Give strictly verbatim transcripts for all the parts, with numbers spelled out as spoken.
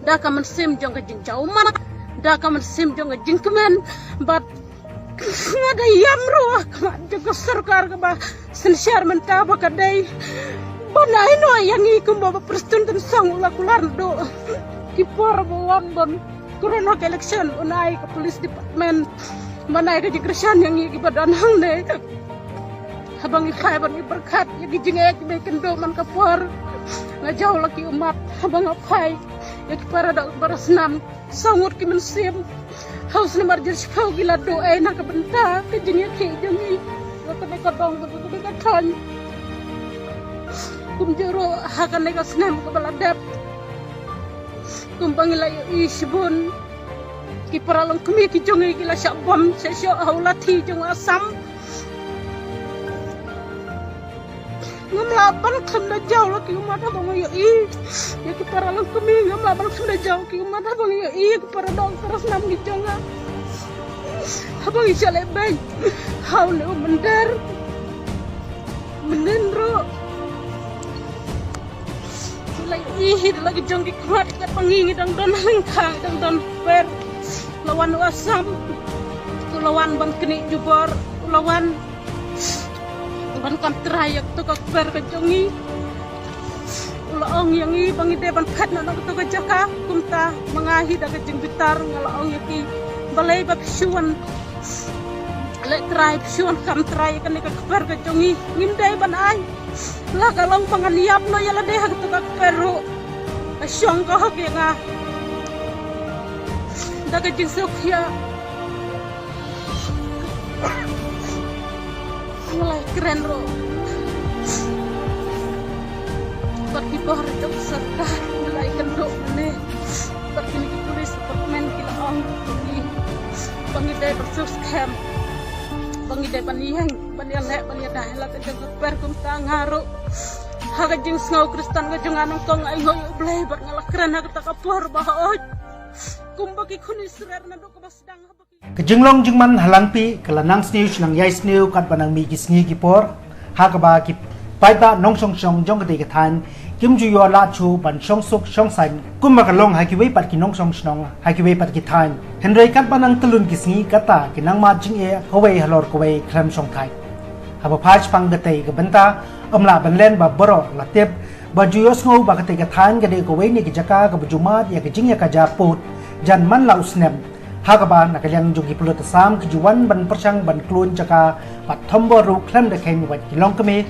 Da ka mynsiem jong ka jingjaw mat, da ka mynsiem jong ka jingkmen, bad nga da ïam ruh ha khmat jong ka sorkar kaba synshar mynta ba ka dei ban ai noh ïa ngi kumba ba Prestone Tynsong u la kular naduh ki por ba wan ban kren ha ka election, un ai ka police department ban ai ka jingkyrshan ïa ngi kiba don hangne. Haba ngi phai ban ngi pyrkhat ïa ki jingeh kiba kynduh man ka por, nga jaw la ki ummat. Haba nga phai ïa ki para doh para snam, saw ngut ki mynsiem ha u snem arhajar shiphew ki la duh ei na ka bynta ka jingïakhih jong ngi. Ïa kane ka dong, ïa kane ka thaiñ, kumjuh ruh ha kane ka snem kaba la dep, kumba ngi la ïohi shibun, ki para longkmie ki jong ngi ki la shah bom sha shoh ha u lathi jong u Assam. Ngam lah ban khlem da jaw la ki ummat haba nga ïohi ïa ki para longkmie, ngam lah ban khlem da jaw ki ummat haba nga ïohi ïa ki para doh para snam ki jong nga. Haba ngi shah leh beiñ ha une u mynder, mynnin ruh ngi la ïohi da la ki jong ki khmat katba ngi, ngi dang don ha lyngkha, ngi dang don ha kper. La wan u Assam, u la wan ban knieh jubor, u la wan ban kam trai ïa kato ka kper ka jong ngi. U la ong ïa ngi ba ngi dei ban phet noh na kato ka jaka. Kumta ma nga hi da ka jingbitar nga la ong ïa ki, balei ba phi shu wan leh trai, phi shu wan kam trai ïa kane ka kper ka jong ngi? Ngim dei ban ai. La ka long ba ngan ïap noh ïa lade ha kato ka kper ruh, ka shong ka hok ïa nga. Da ka jingsngewkhia nga la kren ruh bad ki bor jong sorkar, nga la ïakynduh ne bad kine ki police department, ki la ong ïa ngi ba ngi dei ban sngewskhem, ba ngi dei ban ïeng ban ïaleh ban ïada ïa la ka jong ka kper. Kumta nga ruh ha ka jingsngew Khristan ka jong nga nyngkong, nga ainguh ïa U Blei bad nga la kren ha kata ka por ba hooid, kumba ki khun Israel naduh kaba sdang haba ki Ka jinglong jingman ha Langpih ka la nang sniew sha nang ïai sniew katba nang mih ki sngi ki por, ha kaba ki paidbah nongshong shnong jong katei ka thaiñ kim ju ïoh lah shuh ban shong suk shong saiñ kumba ka long ha kiwei pat ki nongshong shnong ha kiwei pat ki thaiñ. Hynrei katba nang tyllun ki sngi, kata ki nang mad jingeh kawei halor kawei khlem shong thait. Haba phai shaphang katei ka bynta, ym lah ban len ba baroh la tip ba ju ïohsngew ba katei ka thaiñ ka dei kawei na ki jaka kaba ju mad ïa ka jingïakajia pud jan man la u snem, ha kaba na ka liang jong ki pulit Assam ki ju wan ban pyrshang ban klun jaka bad thombor ruh khlem da kheiñ wat ki longkmie.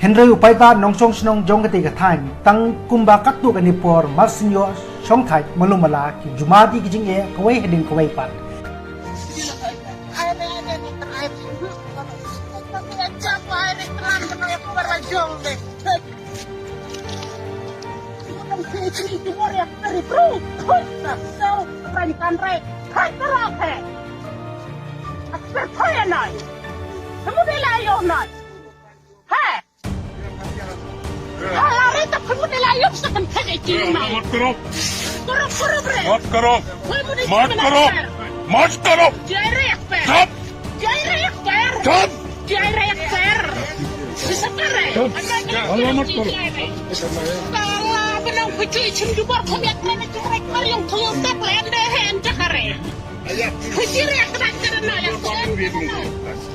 Hynrei u paidbah nongshong shnong jong katei ka thaiñ, tang kumba katto katne por, mar shu ïoh shong thait malu mala, ki ju mad ïa ki jingeh kawei hadien kawei pat. Hey! Hala re ta phun mut ila yop sa kan thek ai ti ma. मत करो। Koro koro bre. मत करो। Phun mut ila मत करो। Mut koro। Jai re ek per. चुप। Jai re ek per। चुप। Jai re ek per. Sisa per re। चुप। हल्ला मत करो। Kala benang kucu ichim jubor khom yak re ek per, yak per yang tuyong tak le ande he en jakare. Kucu re ek per na yak per.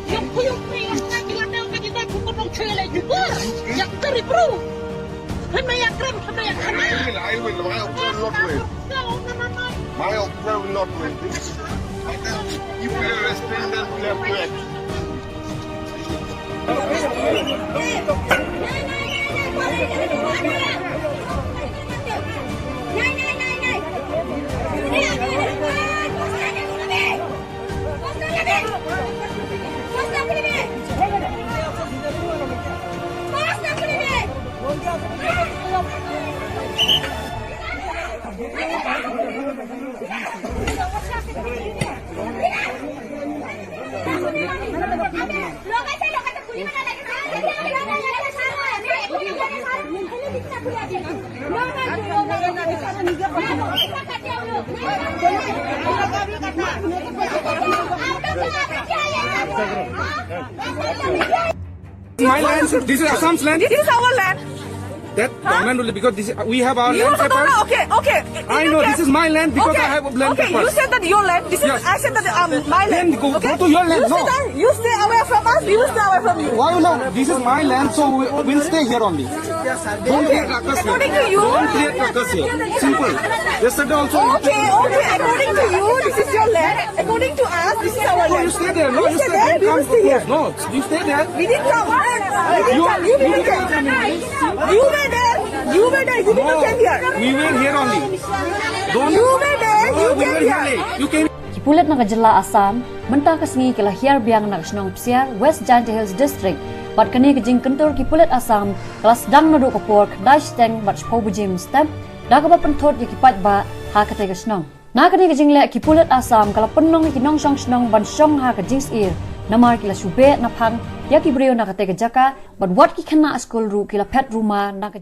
Yung kuyong pre, yung kaki ladang, kaki ladang, kung kung chele jubor. Yak teri bro. Hana yak rem, hana yak hana. I will, I will, my opponent not win. My opponent not win. If we are restrained, then we have to act. My land, this is Assam's land. This is our land. That government only, because this is, we have our land papers. Okay, okay. I know this is my land because I have land papers. Okay, you said that your land. This is, I said that, um, my land. Then go to your land. No. You stay away from us. We will stay away from you. Why not? This is my land, so we will stay here only. Don't create ruckus here. According to you. Don't create ruckus here. Simple. Yesterday also. Okay, okay. According to you, this is your land. According to us, this is our land. No, you stay there. No, you stay there. We will stay here. No, you stay there. We didn't come. We didn't come. You didn't come. You were there. You were there. You didn't come here. We were here only. Don't. You were there. You came here. You came. Ki pulit na ka jylla Assam mynta ka sngi ki la hiar biang na ka shnong Psiar, West Jaintia Hills District. Bad kane ka jingkyntur ki pulit Assam ka la sdang naduh ka por khyndai shiteng bad shiphew baje mynstep, da kaba pynthut ïa ki paidbah ha katei ka shnong. Na kane ka jingleh ki pulit Assam ka la pynlong ïa ki nongshong shnong ban shong ha ka jingsyier, namar ki la shu beh naphang ïa ki briew na katei ka jaka, bad wat ki khynnah skul ruh ki la phet ruma na ka